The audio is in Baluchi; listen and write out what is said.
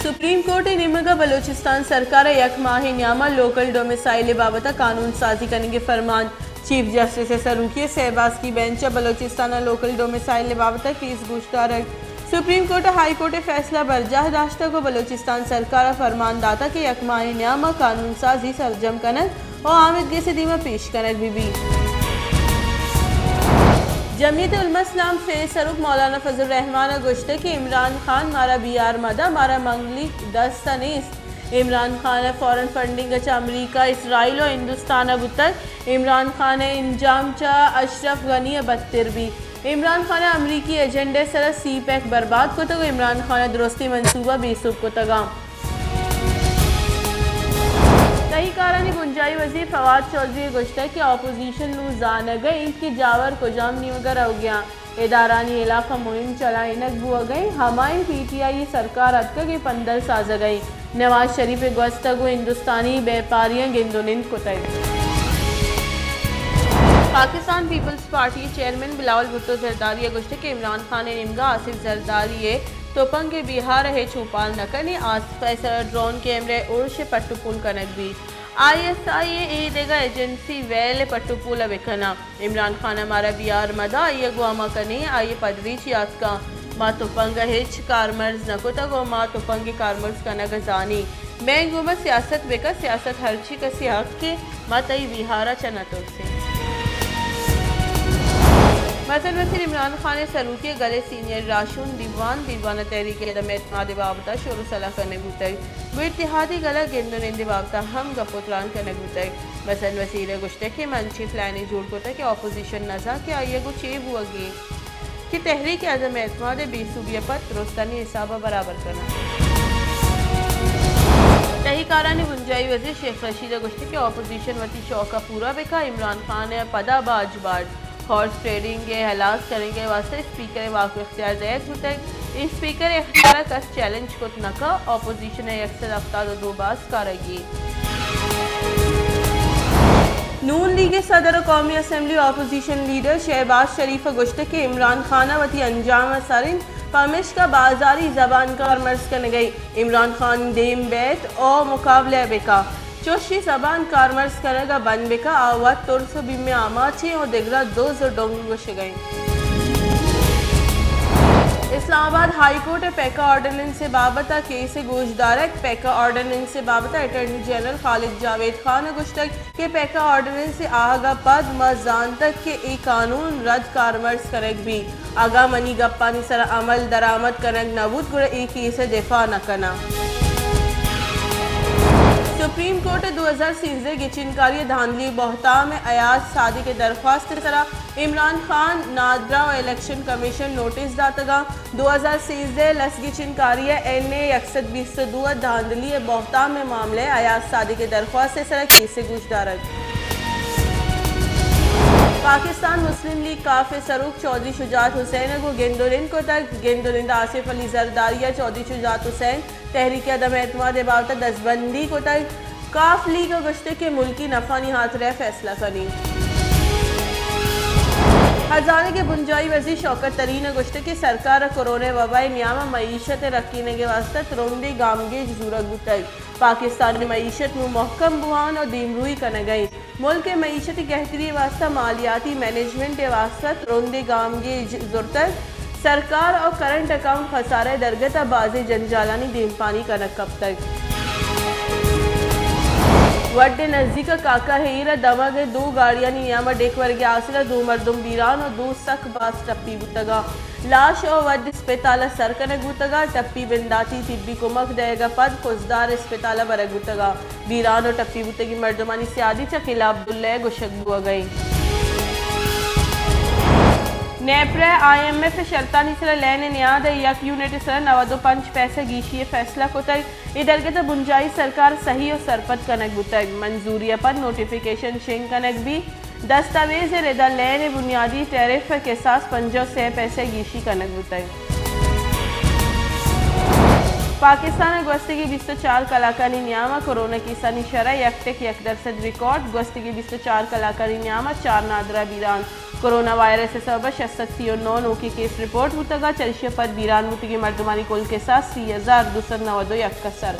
سپریم کورٹ ءِ نیمگ ءَ بلوچستان سرکار ءَ یک ماہ ءِ نیام ءَ لوکل ڈومیسائل ءِ بابت ءَ قانون سازی کنگ ءِ فرمان۔ چیف جسٹس ءِ سروکی ءِ سئے باسکی بینچ ءَ بلوچستان ءَ لوکل ڈومیسائل ءِ بابت ءَ کیس گوشدارگ۔ سپریم کورٹ ءَ ہائی کورٹ ءِ فیصلہ برجاہ داشتگ ءُ بلوچستان سرکار ءَ فرمان داتگ کہ یک ماہ ءِ نیام ءَ قانون سازی سرجم کنگ ءُ آمید گس ءِ دیم ءَ پیش کنگ بہ بیت۔ جمعیت علماء اسلام ءِ سروک مولانا فضل الرحمان ءَ گوشتگ کہ عمران خان مارا بیار مدہ، مارا منگلیک دست ءَ نیست۔ عمران خان ءِ فارن فنڈنگ چہ امریکہ، اسرائیل ءُ ہندوستان ءَ بوتگ۔ عمران خان ءِ انجام چہ اشرف غنی ءَ بدتر بیت۔ عمران خان ءَ امریکی ایجنڈا ءِ سرا سی پیک برباد کتگ ءُ عمران خان ءِ درستیں منصوبہ بے سوب کتگ انت۔ تہی کارانی بنجاہی وزیر فواد چوہدری ءَ گوشتگ کہ اپوزیشن نوں زانگ ءَ انت کہ جاور کجام نیمگ ءَ روگ ءَ انت۔ ادارہانی ہلاف ءَ مہم چلائینگ بوگ ءَ انت، ہمائیں پی ٹی آئی ءِ سرکار اتکگ ءُ پندل سازگ ءَ انت۔ نواز شریف ءِ گوست ءَ گوں ہندوستانی بیپاریاں گند ءُ نند کتگ۔ پاکستان پیپلز پارٹی ءِ چیئرمین بلاول بھٹو زرداری ءَ گوشتگ کہ عمران خان ءِ نیمگ ءَ آصف زرداری ءِ تپنگ ءِ بیہار ءَ ہچ اوپار نہ کنی، آصف ءِ سرا ڈرون کیمرہ ءِ ارش ءِ پٹ ءُ پول کنگ بیت۔ آئی ایس آئی ءِ اے دگہ ایجنسی ویل ءِ پٹ ءُ پول ءَ بہ کناں۔ عمران خان ءَ مارا بیار مدہ، آئی ءَ گوں ہما کنیں، آئی ءِ پدریچ یات کن۔ ما تپنگ ءَ ہچ کارمرز نہ کتگ ءُ ما تپنگ ءِ کارمرز کنگ ءَ زانیں۔ مئے گوما سیاست بہ کن، سیاست ہرچی کسی ءِ حق ءَ، ما تئی بیہار ءَ چہ نہ ترسیں۔ مزن وزیر عمران خان ءِ سروکی ءَ گل ءِ سینئر راہشون دیوان، دیوان ءَ تحریک عدم اعتماد ءِ بابت ءَ شور ءُ صلاح کنگ بوتگ۔ گوں اتحادی گل ءَ گند ءُ نند ءِ بابت ءَ ہم گپ ءُ تران کنگ بوتگ۔ مزن وزیر ءَ گوشتگ کہ من چے پلانےے جوڑ کتگ کہ اپوزیشن نہ زانت کہ آئی ءَ گوں چے بوگ ءَ انت کہ تحریک عدم اعتماد ءِ بے سوبی ءَ پد درستانی حساب ءَ برابر کناں۔ تہی کارانی بنجاہی وزیر شیخ رشید ءَ گوشتگ کہ اپوزیشن وتی شوق ءَ پورا بہ کن، عمران خان ءَ پدا باج باٹ۔ ہارس ٹریڈنگ ءِ ہلاس کنگ ءِ واستہ اسپیکر ءِ واک اختیار دئیگ بوتگ۔ اسپیکر ءِ اختیار ءَ کس چیلنج کت نہ کن، اپوزیشن ءَ یک سد ہفتاد ءُ دو باسک آرگی۔ نون لیگ ءِ صدر ءُ قومی اسمبلی اپوزیشن لیڈر شہباز شریف ءَ گوشتگ کہ عمران خان ءَ وتی انجام ءَ سر انت، پمیشکا بازاری زبان کارمرز کنگ ءَ انت۔ عمران خان دیم بیت ءُ مقابلہ ءَ بہ کن۔ چوشیں زبان کارمرز کنگ ءَ بند بہ کن، آ وت ترس ءُ بیم ءِ آماچ ایں ءُ دگراں دز ءُ ڈنگ گوشگ ءَ انت۔ اسلام آباد ہائی کورٹ ءَ پیکا آرڈیننس ءِ بابت ءَ کیس ءِ گوشدارگ۔ پیکا آرڈیننس ءِ بابت ءَ اٹارنی جنرل خالد جاوید خان ءَ گوشتگ کہ پیکا آرڈیننس ءِ آہگ ءَ پد ما زانتگ کہ اے قانون رد کارمرز کنگ بیت۔ اگاں منی گپانی سرا عمل درآمد کنگ نہ بوت، گڑا اے کیس ءِ دفاع نہ کناں۔ سپریم کورٹ ءَ دو ہزار سیزدہ ءِ گچینکاری ءِ دھاندلی ءِ بہتام ءَ ایاز صادق ءِ درخواست ءِ سرا عمران خان، نادرا ءُ الیکشن کمیشن نوٹس داتگاں۔ دو ہزار سیزدہ ءِ لس گچینکاری ءِ این اے یک سد بیست ءُ دو ءِ دھاندلی ءِ بہتام ءِ معاملہ ءَ ایاز صادق ءِ درخواست ءِ سرا کیس ءِ گوشدارگ۔ پاکستان مسلم لیگ کاف ءِ سروک چوہدری شجاعت حسین ءَ گوں گند ءُ نند کتگ۔ گند ءُ نند آصف علی زرداری ءَ چوہدری شجاعت حسین تحریک عدم اعتماد ءِ بابت ءَ دزبندی کتگ۔ کاف لیگ ءَ گوشتگ کہ ملکی نفعانی ہاترا فیصلہ کنیں۔ خزانگ ءِ بنجاہی وزیر شوکت ترین ءَ گوشتگ کہ سرکار ءَ کورونا وبا ءِ نیام ءَ معیشت ءِ رکینگ ءِ واستہ ترندیں گامگیج زورگ بوتگ۔ پاکستان ءِ معیشت نوں مھکم بوان ءُ دیمروئی کنگ ءَ انت۔ ملک ءِ معیشتی گہتری ءِ واستہ مالیاتی مینجمنٹ ءِ واستہ ترندیں گامگیج زرتگ۔ سرکار ءَ کرنٹ اکاؤنٹ خسارہ ءِ درگت ءَ بازیں جنجالانی دیمپانی کنگ کپتگ۔ وڈھ ءِ نزیک ءَ کاکا ہیر ءَ دمگ ءِ دو گاڑیانی نیام ءَ ڈیک ورگ ءِ حاصل ءَ دو مردم بیران ءُ دو سک باز ٹپی بوتگ انت۔ لاش ءُ وڈھ اسپتال ءَ سر کنگ بوتگ ءُ ٹپی بنداتی طبی کمک دئیگ ءَ پد خضدار اسپتال ءَ برگ بوتگ انت۔ بیران ءُ ٹپی بوتگیں مردمانی سیادی چہ قلعہ عبداللہ ءَ گوشگ بوگ ءَ انت۔ نیپرا ءَ آئی ایم ایف ءِ شرطانی سرا لین ءِ نیاد ءَ یک یونٹ ءِ سرا نود ءُ پنچ پیسہ گیشی ءِ فیصلہ کتگ۔ اے درگت ءَ بنجاہی سرکار سہی ءُ سرپد کنگ بوتگ۔ منظوری ءَ پد نوٹیفیکیشن شنگ کنگ بیت۔ دستاویز ءِ ردا لین ءِ بنیادی ٹیرف ءِ کساس پنجاہ ءُ سئے پیسہ گیشی کنگ بوتگ۔ پاکستان ء گوستگیں بیست ء چار کلاکانی نیام ء کورونا کیسانی شرح یک ٹک یک درسد ریکارڈ، گوستگیں بیست ء چار کلاکانی نیام ء چار نادراہ بیران، کورونا وائرس ء سبب ء شش سد سی ء نو نوکیں کیس رپورٹ بوتگ ء چریشی ء پد بیران بوتگیں مردمانی کل کساس سی ہزار دو سد نود ء یک ء سر۔